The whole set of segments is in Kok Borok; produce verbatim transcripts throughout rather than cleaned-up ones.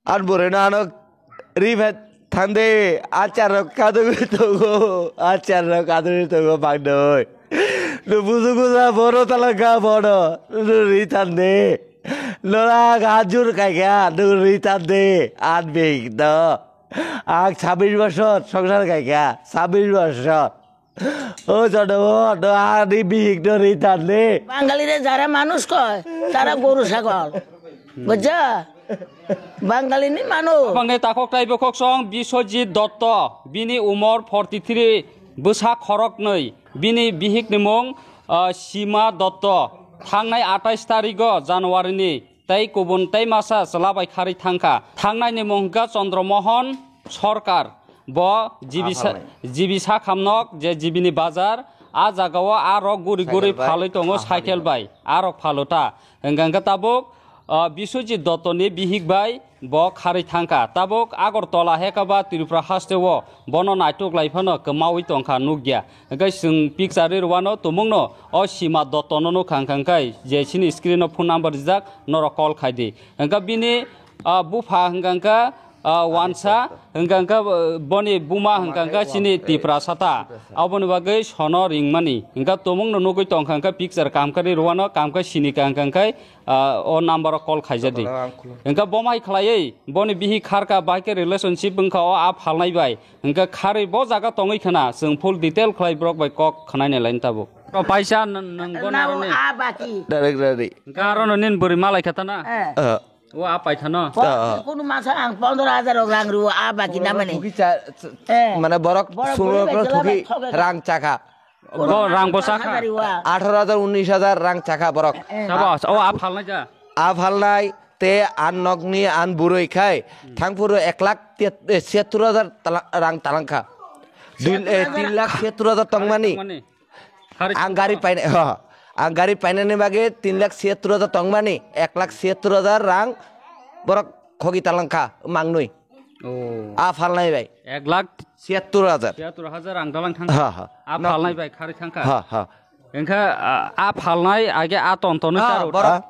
An bwrwino ano ri phet thande, achar rok kadugwi tongo, achar rok kadugwi tongo bangdoi. Nung buju buja bono talangka bono, nung ri thande. Nora hajur kaikha, nung ri thande, an bik no. Ang sabbish bosor songsar kaikha, sabbish bosor. O jonomo, no ani bihik no ri thande. বাঙালিরে যারা মানুষ কয়, তারা গরু ছাগল। বুঝছো? বাঙালি ni মানুষ। Bangni takhok tei bokhok song Biswajit Dotto, bini umor forty three, bwsa khoroknwi, bini bihikni mung, ah, Sima Dotto. Thangnai atais tarigo January ni tei kubun tei masa chwla bai kharwi thangkha. Thangnaini mung hwnkha Chandra Mohan Sarkar. Bo G B sa-, Aphalnai. G B sakhamnok je G B ni bazar, a jagao a rok guri guri Cycle bai phalwi tongo aphalnai. Cycle bai, a rok phalo ta. Hwnkha hwnkha tabuk, ah, Biswajit Dotto ni bihik bai bo kharwi thangkha. Tabuk Agartala hekaba Tripura hasteo bono naituk lai phano kwmaui tongkha nukya. Hwnkhe chwng picture ri rwano tumungno o Sima Dotto no nukha hwnkha hwnkhe je chini screen o phone number rijak norok call khai di. Hwnkhe bini, ah, bupha hwnkha hwnkha, ah, wansa, hwnkha hwnkha, ah, boni buma hwnkha hwnkha chini Tiprasa ta. Aboni bagwi sono ringmani. Hwnkha tumungno nugwi tongkha hwnkha picture kam khe ri rwano kam khe sini ka hwnkha hwnkhe, ah, o number o call khaijadi. Hwnkha bomai khlaiwi boni bihik kharka bai khe relationship wngkha o a phalnai bai. Hwnkhe kharwi bo jaga tongwi khna, chwng full detail khlai borok bai kok khnaina laini tabuk. O paisa n-, nwng bo Nabo narwkni. A baki. Direct, direct. Hwnkhe aro no nini bwrwi malai kha ta na? Eh. Ah. O a paithano. Po-, Ah, ah. Kunu masa ang pondro hajar rok rang rw a baki na mani. Thuki cha-, ch-, Eh. Mane borok Borok sumro bwrwi bai khe thuki rang chakha. Bo rang bo chakha. Hajar rw a. Atharo hajar, unis hajar rang chakha borok. Eh. Sabas, o a phalnai ja. A phalnai te an nokni an burui khai, Hmm. Thangphuru ek lakh tet-, eh, siyattur hajar tala-, rang talangkha. Dui, eh, Siyattur hajar. Tin lakh siyattur hajar tongmani. Mani. Hari ang gari tongma. Painai, ho. Ang gari painani bagwi tin lakh siyattur hajar tongmani, ek lakh siyattur hajar rang borok khogi talangkha, mangnui. Oh. A phalnai bai. Ek lakh siyattur hajar. Siyattur hajar rang dalang thangkha. Ha, ha. A phalnai bai khari thangkha. Ha, ha. Hwnkhe, a, a phalnai age a ton tonwi charo. Borok.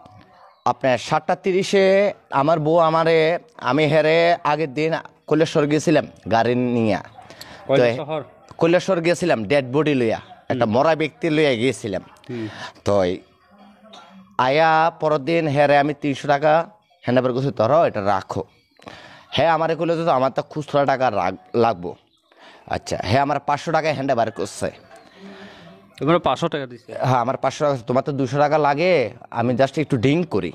Apne satta tirishe amar bou amare, ami here ager din Kailashahar গেছিলাম গাড়ি নিয়া। তো কৈলাসহর? কৈলাসহর গেছিলাম dead body লইয়া, একটা হুম। মরা ব্যক্তি লইয়া গেছিলাম। হুম। তো আয়া পরের দিন হেরে আমি তিনশো টাকা হ্যান্ড ওভার করছি, "ধরো, এটা রাখো।" হ্যাঁ, আমারে কইলো যে, "আমার তো খুচরা টাকা রাখ-, লাগবো।" আচ্ছা, হ্যাঁ, আমার পাঁচশো টাকা হ্যান্ডে বার করছে। তোমার পাঁচশো টাকা দিছে? হ্যাঁ, আমার পাঁচশো টাকা, "তোমার তো দুশো টাকা লাগে, আমি জাস্ট একটু ড্রিঙ্ক করি।"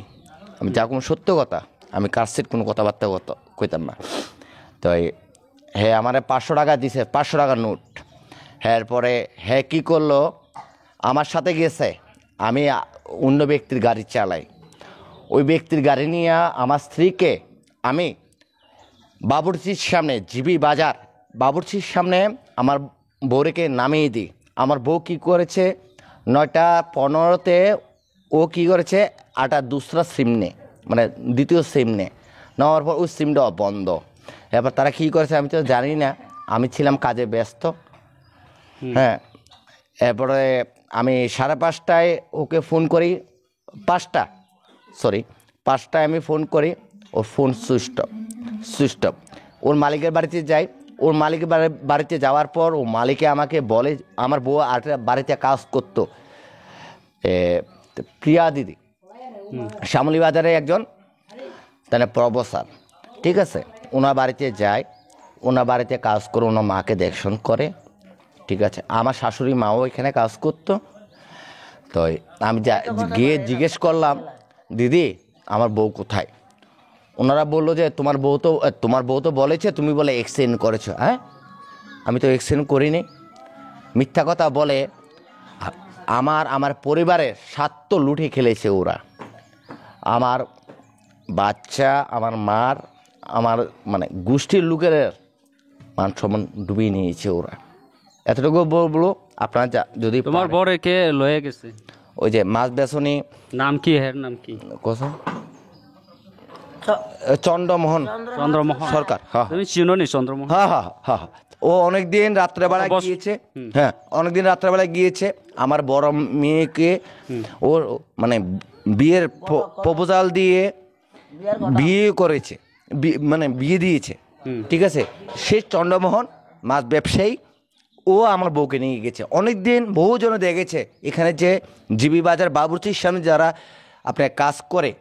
আমি যা কোনো সত্য কথা, আমি কার্সেট কোনো কথাবার্তা কত-, কইতাম না। তো এই, হ্যাঁ, আমারে পাঁচশো টাকা দিছে, পাঁচশো টাকার নোট। হ্যাঁ, এরপরে হ্যাঁ, কি করলো, আমার সাথে গেছে, আমি, আ, অন্য ব্যক্তির গাড়ি চালাই। ওই ব্যক্তির গাড়ি নিয়ে আমার স্ত্রীকে আমি বাবুর্চির সামনে, জিবি বাজার, বাবুর্চির সামনে আমার বউরেকে নামিয়ে দিই। আমার বউ কি করেছে, নয়টা পনেরোতে ও কি করেছে, একটা দুসরা সিম নে, মানে দ্বিতীয় সিম নে, নেওয়ার পর ওই সিমটা বন্ধ। এবার তারা কি করেছে আমি তো জানি না, আমি ছিলাম কাজে ব্যস্ত। হুম। হ্যাঁ, এরপরে আমি সাড়ে পাঁচটায় ওকে ফোন করি, পাঁচটা, সরি, পাঁচটায় আমি ফোন করি, ওর phone switch off, switch off. ওর মালিকের বাড়িতে যাই, ওর মালিকের বাড়ি-, বাড়িতে যাওয়ার পর ও মালিকে আমাকে বলে, আমার বউ আর বাড়িতে কাজ করতো, এ, প্রিয়া দিদি, হুম। শ্যামলী বাজারে একজন তাহলে প্রফেসর, ঠিক আছে, ওনার বাড়িতে যায়, ওনার বাড়িতে কাজ করে, ওনার মাকে দেখশন করে, ঠিক আছে। আমার শাশুড়ি মাও এখানে কাজ করতো। তো আমি যা-, গিয়ে জিজ্ঞেস করলাম, "দিদি, আমার বউ কোথায়?" ওনারা বললো যে, "তোমার বউ তো, এ, তোমার বউ তো বলেছে তুমি বলে এক্সিডেন্ট করেছো।" হ্যাঁ, আমি তো এক্সিডেন্ট করিনি। মিথ্যা কথা বলে। আ-, আমার, আমার পরিবারের স্বার্থ লুটে খেলেছে ওরা। আমার বাচ্চা, আমার মার, আমার মানে গোষ্ঠীর লোকের মান সম্মান ডুবিয়ে নিয়েছে ওরা। এতটুকু বলবো, আপনারা যা-, যদি তোমার পারেন। বরে কে লয়ে গেছে? ওই যে মাছ বেচনি। নাম কি, হের নাম কি? কোথায়? চ-, এ, চন্দ্রমোহন চন্দ্রমোহন। সরকার, হ্যাঁ। তুমি চিনো নি চন্দ্রমোহন? হ্যাঁ, হ্যাঁ, হ্যাঁ, হ্যাঁ। ও অনেকদিন রাত্রেবেলা বস-, গিয়েছে। হুম। হ্যাঁ, অনেকদিন রাত্রেবেলা গিয়েছে। আমার বড় মেয়েকে হুম। ওর মানে বিয়ের প-, প্রপোজাল দিয়ে বিয়ের কথা। বিয়ে করেছে। বি-, মানে বিয়ে দিয়েছে। ঠিক আছে, সেই চন্দ্রমোহন মাছ ব্যবসায়ী, ও আমার বউকে নিয়ে গেছে। অনেক দিন বহু জনে দেখেছে এখানে যে জিবি বাজার বাবুর্চির সামনে যারা আপনার কাজ করে,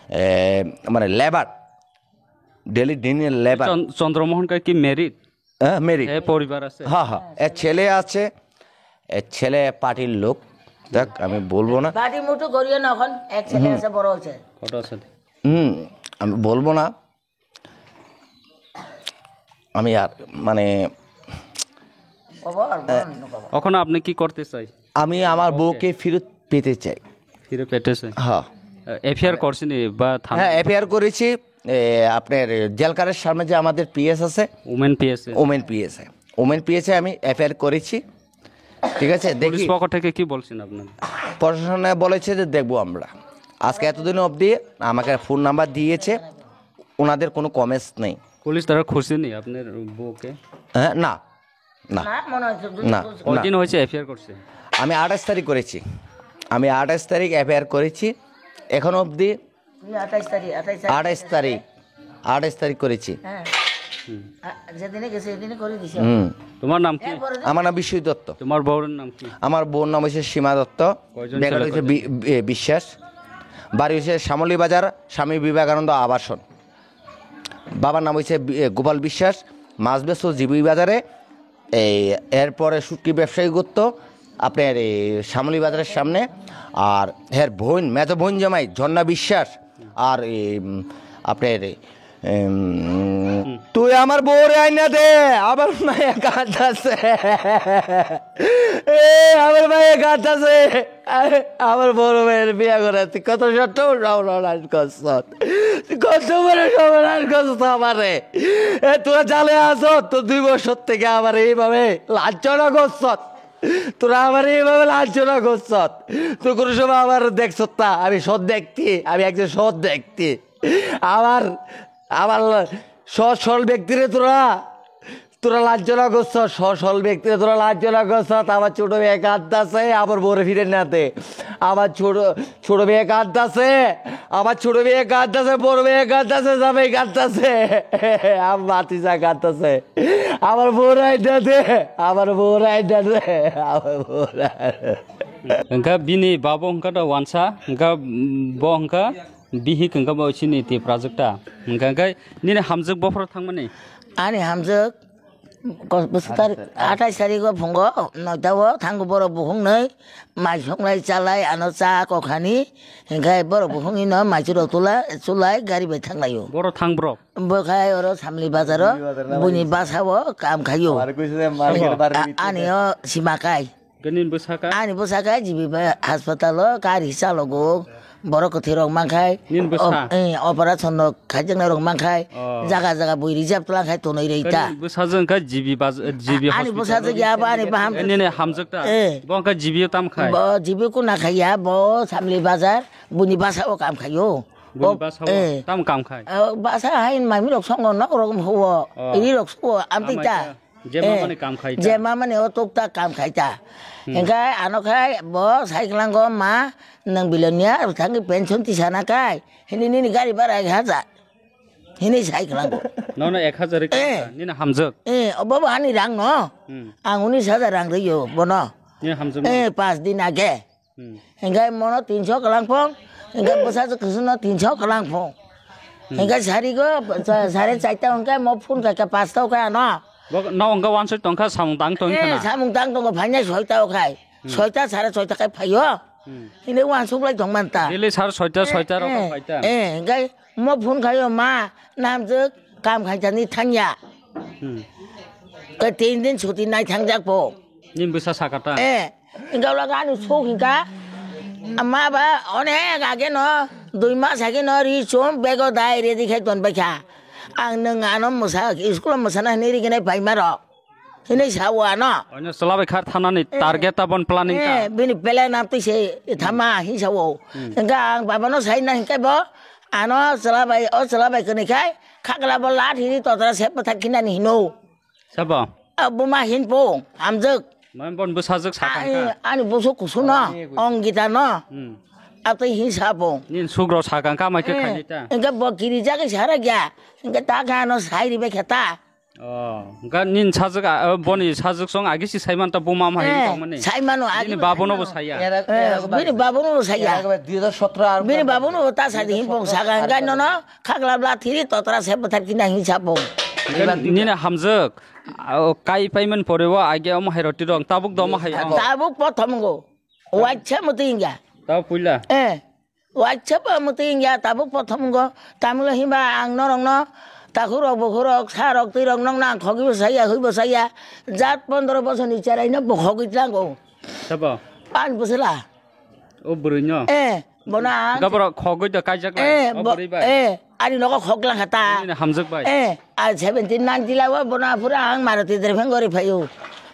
এ, মানে লেবার, ডেলি দিনের লেবার। চন-, চন্দ্রমোহন কা কি ম্যারিড? হ্যাঁ, ম্যারিড। এ পরিবার আছে? হ্যাঁ, হ্যাঁ, এর ছেলে আছে, এর ছেলে পার্টির লোক। দেখ, আমি বলবো না। পার্টি মুটু করিও না, এখন এক ছেলে আছে, বড় হয়েছে। ফটো আছে। হুম, আমি বলবো না। আমি আর, মানে, কবো আর বলো না, কবো। এখন আপনি কি করতে চাই? আমি আমার বউকে ফেরত পেতে চাই। ফিরে পেটেছে? হ্যাঁ। এফআইআর করছেন বা থানা? হ্যাঁ, এফআইআর করেছি। এ, আপনার জেলকারের সামনে যে আমাদের পিএস আছে, women PS. Women PS. Women পিএসে আমি এফআইআর করেছি। ঠিক আছে, পুলিশ দেখি। পক্ষ থেকে কি বলছেন আপনার? প্রশাসনে বলেছে যে দেখবো আমরা। আজকে এতদিন অবধি আমাকে ফোন নাম্বার দিয়েছে, ওনাদের কোনো কমেন্টস নেই। পুলিশ তারা খুঁজছেনি আপনার বউকে? হ্যাঁ, না, না। না, মনে হচ্ছে যদি না, খুঁজ- না। কয়দিন হয়েছে এফআইআর করছে? আমি আঠাশ তারিখ করেছি। আমি আঠাশ তারিখ এফআইআর করেছি। এখন অবধি তুমি আঠাশ তারিখ, আঠাশ তারিখ। আঠাশ তারিখ, আঠাশ তারিখ করেছি। হ্যাঁ। আ, যেদিনে গেছে, সেদিনে করে দিছে। হুম। তোমার নাম কি? এরপরে দিন আমার নাম বিশ্বজিৎ দত্ত। তোমার বউর নাম কি? আমার বউর নাম হচ্ছে সীমা দত্ত। কয়জন বেকার ছেলে, হচ্ছে কয়জন? বি-, বি-, বিশ্বাস। বাড়ি হচ্ছে শ্যামলী বাজার, স্বামী বিবেকানন্দ আবাসন। বাবার নাম হচ্ছে বি-, এ, গোপাল বিশ্বাস, মাছ বেচতো জিবি বাজারে। এই এরপরে শুটকি ব্যবসায়ী করতো আপনার এই শ্যামলী বাজারের সামনে। আর হের বোন, মেজো বোন জামাই ঝর্ণা বিশ্বাস, আর এই, উম, আপনার এই, উম, তুই আমার বউরে আইনা দে, আমার মায়ে কাঁদতাছে। এ, আমার মায়ে কাঁদতাছে। আরে, আমার বড় ভাইয়ের বিয়া করাতে কত শত সর্বনাশ করছত, কত বড় সর্বনাশ করছত আমারে। এ, তোরা জালে আছো তো দুই বছর থেকে আমার এইভাবে লাঞ্ছনা করছত, তোরা আমার এইভাবে লাঞ্ছনা করছত। তো কোনো সময় আমার দেখছত না, আমি সৎ ব্যক্তি, আমি একজন সৎ ব্যক্তি। আমার, আমার সৎ সরল ব্যক্তিরে তোরা তোরা লাঞ্ছনা করছস, সসল ব্যক্তিরে তোরা লাঞ্ছনা করছস। আমার ছোট মেয়ে কাঁদতাছে, আমার বউরে ফিরে নাতে। আমার ছোট, ছোট মেয়ে কাঁদতাছে, আমার ছোট মেয়ে কাঁদতাছে, বড় মেয়ে কাঁদতাছে, জামাই কাঁদতাছে, আমার ভাতিজা কাঁদতাছে। আমার বউরে আইনা দে, আমার বউরে আইনা দে, আমার বউরে আইনা দে। Hwnkhe bini babo hwnkhe da wansa, hwnkhe bo hwnkhe bihik hwnkhe bo chini twi prajakta. Hwnkhe hwnkhe nini hamjwk bophoro thangmani? Ani hamjwk Kos-, bwswk tarik, athais tarik o phungo noita o thango borok bukhuk nwi mai songlai chalai ano cha kokhani, hinkhe borok bukhuk nwi no mai churok tulai, chulai gari bai thanglaio. Borok thang borok? Bo khai oro Samli bazar o, Samli bazar na buini bai basa o kam khaio. Amar kuisa de market bar A-, ani o sima kai. Nini bwsaka? Ani bwsaka G B B hospital o gari chalogo, borok kwthwi rok mankhai. Nini bwsa? Op-, eh, operation rok khaijaknai rok mankhai. Oh. Jaga jaga bui reserve twlang khai tonwi rwi ta. Nini bwsajwk wngkha G B bas-, G B hospital o? Ani bwsajwk ya bo ani baham. Eh, nini hamjwk ta? Eh. Bo wngkha G B o tam khai? Bo G B kuna khai ya, bo Samli bazar, buni basa o kam khaio. Buni basa o eh. Tam kam khai? Oh, basa hai mami rok songo nok rok huo. Oh. Iri rok suo, amtwi ta. Amai ta. Je ma mani kam khai ta. Je ma mani o tuk ta kam khai ta. Hmm. Hingke ano khai bo sai klango, "Ma, nwng bilonia thangwi pension tisana kai, hini nini gari bara ek hajar." Hini sai klango. Nono ek hajar ri eh. Nini hamjwk. Eh, obo bo ani rang no. Hmm. Ang unis hajar rang rwio bono. Nini hamjwk. Eh, pas din age. Hmm. Hingke mono tinso kwlang phung, hingke bwsajwk kwchwngno tinso kwlang phung. Hmm. Hingke sarigo sa-, sare chaita hingke mo phone khaika pasta o khe ano. Bo no hingke wansuk tongkha samung tang tong eh, khana. Samung tang tongo phainai soita o khai. Hmm. Soita sare soita khai phaio. Hmm. Hingke wansuk lai tong manta. Daily sar soita, eh, soita rok eh, phaita. Eh, hingke mo phone khaio ma namjwk kam khaitani thangya. Hmm. Ke tin din chuti nai thangjak po. Nini bwsa sakha ta? Eh, hingka ulaga ani sok hingka. Ama ba onek age no, dui mas age no ri chum bego dai ready khai ton baikha. Ang nwng ano mwsa, school o mwsana hinwi riginai paima rok. Hinwi sao ano. Oino chwla bai khar thanani eh, target ta bon planning ta. Eh, bini plan amtwi se thama hi sao. Hmm. Hingka ang baba no sai na hingka bo, ano chwla bai, o chwla bai kwnwi khai, khakla bo lat hiri totra se pathak khinani hino. Sabo? Ah, buma hin po, hamjwk. Mane bon bwsajwk sa ah, thangkha? Eh, ani bwswk kusu no, ani ego. Ong gita no. Hmm. Atwi hin sabo. Nin sugro sakang kamai khe Eh, khainai ta. Engke bo kiri jagwi sara gya. Engke ta khe ano sai ribai khe ta. Oh, engka nin sajwk a, boni sajwk song agi si sai man ta buma ma hai Eh, tong mani. Sai mano agi Bini bo babono sai bo mano. Saya. Era, Eh, era ko bini babu. Babono bo saya. Era ko dui hajar sotro ar Bini ko babono bo ta sai di himpong saga engka nono khagla bla thiri totra se bwthar kina hin sabo. Engka nini hamjwk, o, kai payment pore o agi omo hai roti rong tabuk do omo hai. Tabuk. Tabuk pothom go. Wacha muti inga. Tau puila. Eh. Wacha pa muti inga tabuk pothom go. Tamilo himba ang norong no takhurok bukhurok sarok twirok nong nang khogi bo saya hui bo saya. Jat pondro bosor ni cherai no bo khogwi tlango. Sabo. Pan busela. O bwrwi no. Eh, bona. Gaboro khogwi do kaijak lai. Eh, O bo- bwrwi bai. Eh, ani nogo khoglang khata. Nini hamjak bai. Eh, a seventeen nineteen lawa bona pura ang Maruti driver gori phayu.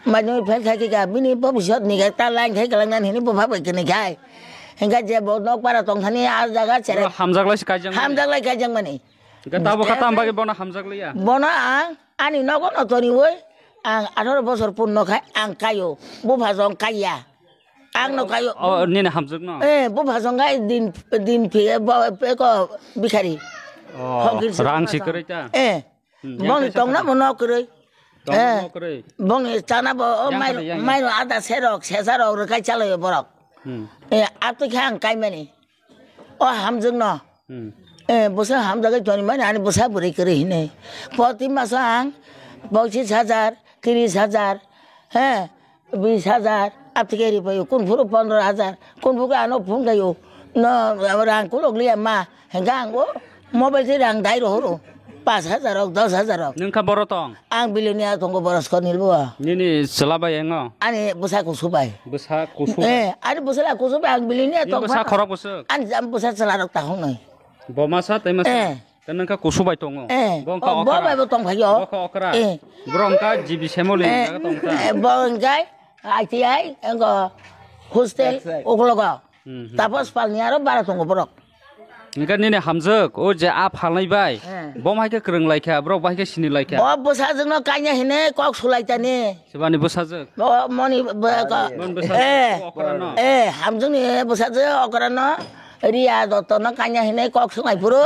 Manu phel khai kika bini bobisot ni ga ta line khai kalang nan hini bopha bai kini khai. Hingga je bo nok para tong thani a jaga chere. Boro hamjak lai si kaijak mani. Hamjak lai kaijak mani. Hingga tabo kha tam bagwi bono hamjak liya. Bono ang ani nogo no toni woi ang atharo bosor punno khai ang kayo. Bupha jong kaiya. Ang no kayo. Oh, nini hamjak no. Eh, bupha jong kai din din phi bo pe ko bikhari. Oh, Hokir se rang bupha si jong. Kwrwi ta. Eh. Hmm, Bong yang tong na kaisa mo no kwrwi. Tong Eh. no kwrwi. Bong chana bo o Yang mai kada, yang, mai yang. Ada serok sesarok rwkai chalayo borok. Hmm. Eh, ato khe ang kaimani. O hamjwk no. Hmm. Eh, bwsa hamjagwi toni mani ani bwsa bwrwi kwrwi hinwi. Poti maso ang pochis hajar, tris hajar, he, bis hajar, aptike ri payo. Kun phuru pondro hajar, kun phuru ano phone kayo. No, rang kulok liya ma, hengka ang o mobile se rang dai rohoro. Pas hajar ok, dos hajar ok. Nung kha boro tong? Ang bilonia tongo boros ko nilbo. Nini chwla bai engo? Ani bwsa kusu bai. Bwsa kusu bai? Eh, ani bwsa la kusu bai, ang bilonia Nini tong bwsa kha. Khorok bwswk? Ani jam bwsa chwla rok tahong noi. Bo masa tei masa? Eh. Tei nung kha kusu bai tongo? Eh. Bo wngkha Oh, bo okra? Bai bo tong phaio. Bo kha okra? Eh. Bro wngkha G B Semoli Eh, jaga tong kha? Eh, bo wngkha I T I, engo hostel, Backside. Uklogo. Hmm, hmm. Tapos palni aro bara tongo borok. Hingke nini hamjwk, o je a phalnai bai, Eh. Bo hai khe kwrwng lai kha, borok bai khe sini lai kha. Bo bwsajwkno kanya hine kok sulai tani. Sebani bwsajwk? Bo moni bo ko. Mon bwsajwk, Eh. O okra no? Eh, hamjwkni bwsajwk okra no. Riya dotto no kanya hine kok sungai phuru,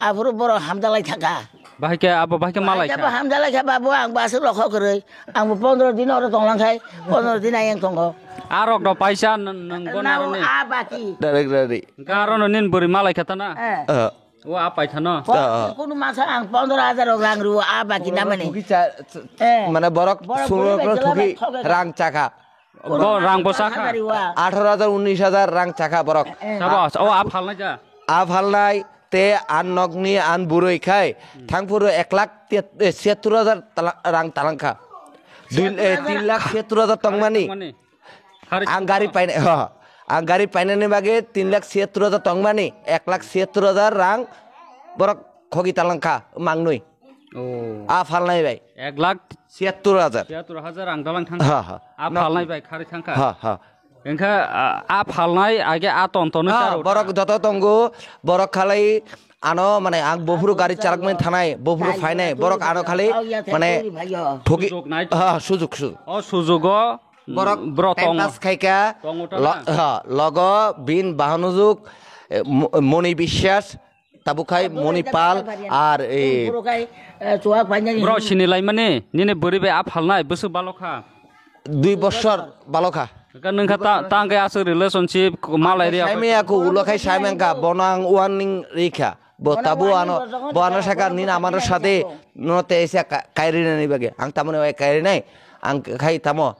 aphuru borok hamjak lai thaka. Bahai khe abo bahai khe malai Bahai khe kha. Bo hamjak lai kha babu ang bo aswk rokho kwrwi. Ang bo pondro din oro tonglang khai, pondro din ayang tongo. A rok do paisa nang nang bo Nang naroni. A baki. Direct ready. Hingke aro no nin bwrwi malai kha ta na? Eh. Eh. O a paitha no. Po-, Ah, ah. Kunu masa ang pondro hajar rok rang rw a baki na mani. Thuki cha-, ch-, Eh. Mane borok Borok sungrok buri bai thuki jela bai thoge. Rang chakha. Bo rang bo chakha. Hajar rw a. Atharo hajar, unis hajar rang chakha borok. Eh. Sabo, o a phalnai ja. A phalnai te an nokni an burui khai Hmm. Thangphuru ek lakh tet-, eh, siyattur hajar tala-, rang talangkha. Dui, eh, Siyattur hajar. Tin lakh siyattur hajar tongmani. Tongmani. Hari Ang gari tongmani. Painai, ho. Ang gari painani bagwi tin lakh siyattur hajar tongmani, ek lakh siyattur hajar rang borok khogi talangkha mangnui. Oh. A phalnai bai. Ek lakh Siyattur hajar. Siyattur hajar rang dalang thangkha. Ha, ha. A No. Phalnai bai khari thangkha. Ha, ha. Engkha, a, a phalnai age a ton tono Ah, charo borok kha. Joto tongo, borok khalai ano mane ang bofuru gari chalak mani thanai, bofuru phainai, borok ano khali Oh, iya, mane iya, iya. Thuki, Sujok nai. Ha, sujok, sujok. O sujogo, mm, Borok bro time tongo. Pass khaika, Tongo ta lo-, na. Ha, logo, bin, bahanujuk, eh, Mo-, Moni Biswas, Tabukhai, Moni Pal, ar, eh, Bro, sini lai mani, nini bwrwi bai a phalnai, bwswk balokha. Dui bosor balokha. Ka nung kha ta, ta hwnkhe aswk relationship malai ri. Saimaya ko ulo khai saimaya ka, bono ang warning rikha. Bo tabu ano, bo ano saka nini amano sade, no te ese ka-, kairi nani bage. Ang tamone wai kairi nai, ang khai tamo.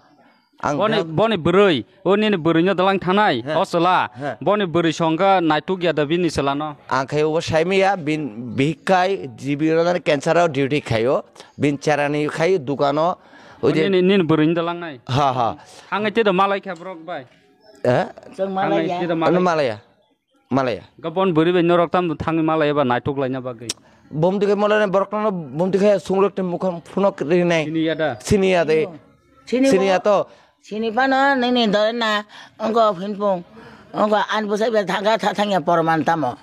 Ang Boni, boni bwrwi, o nini bwrwi no dalang thanai, He. O chwla. He. Boni bwrwi songkha naituk ya da bini chwla no. Ang khai obo saimaya, bin bihik khai, G B Rodan cancer o duty khaio, bin cherani khai dukano, O oi je nini, nini bwrwi ni dalang nai. Ha, ha. Ang te do malai kha borok bai. Eh? Chwng Ang malai ya. Te do Ano malai. Malaya. Malaya. Gabon bwrwi bai norok tam thangwi malai ba naituk laina bagwi. Bom dikhe malai borok no bom dikhe sungrok ni mukhang phunok rinai. Sini ya da. Sini ya de. Sini Sini ya bo. To. Sini pano nini dore na ongo phinpung. Ongo an bwsai bai thangkha tha thangya porman tamo.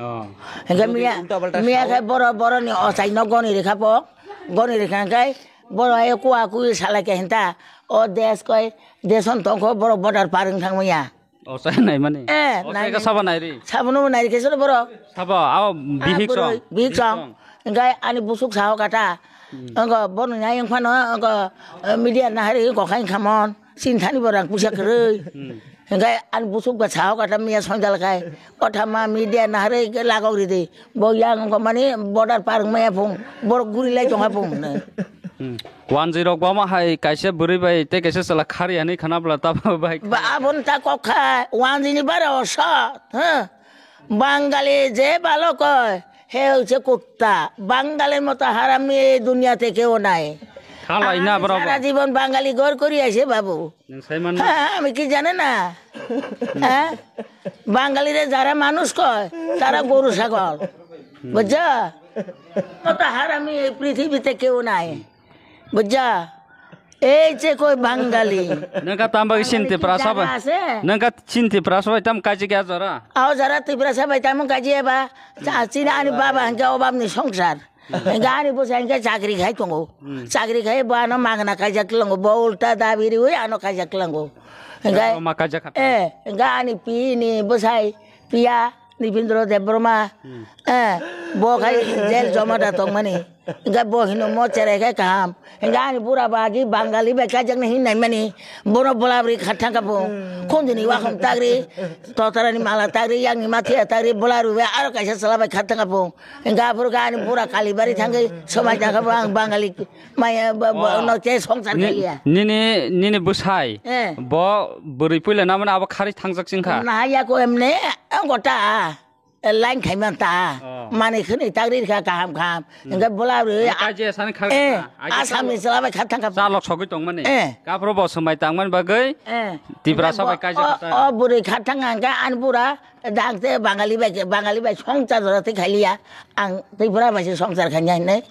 Oh. Hingke Jodi miya, ulta palta miya sao. Khe boro, boro ni ochai no goni rikha po. Goni rikha khe boro hai kua kui salai khe hinta. O des koi, deson tongkho boro border par wng thang manya. O, sai nai mani. Eh, O, sai nai, ka nai. Sabo nai ri. Sabo no nai ri khe soro borok. Sabo, ao Ah, bihik borok, song. Bihik song. Engkai ani busuk sao kata. Hmm. Engko bono nai phano engko, eh, media nahari ko khai khamon. Sinthani borang pusa kwrwi. Hmm. Engkai ani busuk ba sao kata miya songjal kai. Kotha ma media nahari ke lagok ri de. Bo yang ko mani border par wngmaya phung, borok guri lai tongha phung hwnwi. Hmm. Wanjwi rok bama hai kaisa bwrwi bai tei kaisa chwla khari hwnwi khwna bwla ta bai. Ba abon ta kok kha, wanjwi ni bara o sot, ha? Bangali je balo koi, he hoise kutta. Bangali moto harami ei duniya te keo nai. Khalai na Ami bro sara bo. Jibon Bangali gor kori aise babu. Nang sai man na. Ha, ami ki jane na? Ha? Bangali re jara manush koi, tara goru sagol. Bujho? Moto harami ei prithibi te keo nai. Bujho? Ei je koi Bangali. Nang ka tamba ki Bangali chinti ki prasa jara bai. Ase? Nang ka chinti prasa bai tam kaji kya jara? Ao jara Tiprasa bai tam kaji eba. Cha chini ani baba hingke obab ni songsar. Hingke ani bwsa hingke chakri khai tongo. Hmm. Chakri khai bo ano magna kaijak lango. Bo ulta dabi riwi ano kaijak lango. Hingke Rama kaijak kha. Eh, hingke ani pi ni bwsai piya Nibindro Debbarma. Hmm. Eh, bo khai jel joma da tongmani. Hingke bo hino mo cherai khai kaham. Hingke ani bura bagi Bangali bai kaijak ni hin nai mani. Bono bolabri kha thangka bo. Hmm. Khunjuni wakham tagri. Totarani mala tagri, yangni mathiya tagri, bolaru bai aro kaisa chwla bai kha thangka bo. Hingke aphuru khe ani bura Kalibari thangwi somai tangkha bo ang Bangali maya bo, bo, Ah. No che songsar Ni-, khailiya. Nini, nini bwsai. Eh. Bo bwrwi puila namani abo khari thangjak singkha. Nahaya ko emne, ang gota. Line khaiman ta. Oh. Mani khwnwi tagri kha kaham kaham. Hmm. Hingke bola rwi. Kaje sani khar Eh, kha. Aje Asam ni chwla bai kha thangkha. Chalok sogwi tongmani. Eh. Kapro bo somai tangmani bagwi. Eh. Tiprasa bai Hingke kaje bo, kha ta. O, o bwrwi kha thang ang khe ani bura. Dang te Bangali bai, Bangali bai songsar jora te khailiya. Ang Tripura bai se songsar khaina hinwi,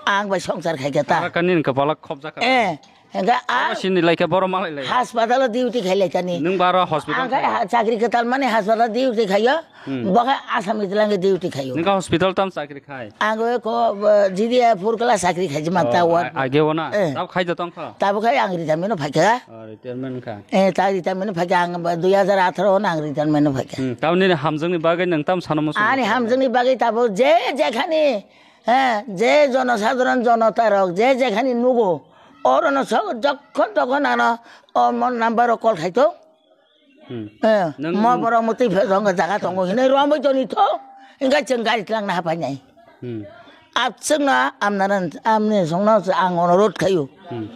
ang bai songsar khai khe ta. Tarakani ni kwpala khopjak kha. Eh, hingke a Abo sini lai khe borok malai lai. Hospital o duty khai lai tani. Nwng baro hospital Ang khai khai? Ha-, chakri kwtal mani hospital duty khaio. Hmm. Bo khai Assam ni tlang duty khaio. Nwng kha hospital tam chakri khai? Ang o ko, uh, G D A four class chakri khai jima Oh, ta work. A-, age o na? Eh. Tab khai da tong kha? Tab khai ang retirement no phai kha. Oh, retirement kha. Eh, ta retirement phai kha ang dui hajar atharo o nang retirement phai kha. Hmm, tamni hamjwkni bagwi nwng tam sano muchung? Ani hamjwkni bagwi tabo je jekhani, eh, je jonosadharon jonota rok je jekhani nugo, orono so jokhon tokhon ano o mon number o call khaito. Hmm. Eh, nwng mo borok mutwi phe jong jaga tongo hinwi romwi toni tho, hingke chwng gari twlangna hapai nai. Hmm. Abswkno amnaran-, amni songno ang onorot khaio. Hmm.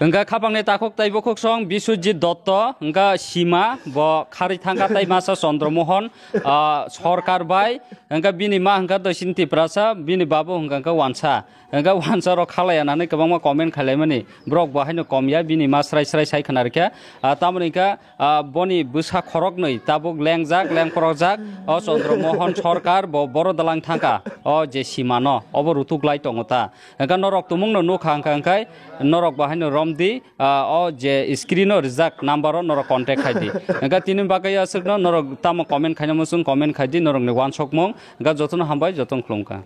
Hingke khapangni takhuk tei bukhuk song Biswajit Dotto, hingke sima bo khari thangkha tei masa Chandra Mohan, ah, Sarkar bai, hingke bini ma hingke Doisin Tiprasa, bini babu hingke, hingke wansa. Hingke wansa rok khalai anani kwbangma comment khailaimani. Borok bo haino kom ya, bini ma srai srai sai khna rikha. Ah, tamoni hingke Ah, boni bwsa khoroknwi tabuk lengjak, lengkhorokjak, o Chandra Mohan Sarkar, bo boro dalang thangkha, o je simano, obo rutuk lai tongo ta. Hingkha norok tumungno nukha hingkha hingkhai, norok bahaino romdi, ah, o je screen o rijak number o norok contact khaidi. Hingkha tini bagwi aswkno norok tamo comment khaina muchung comment khaidi, norokni wansokmung, hingkha jotono hambai, jotono khulumkha.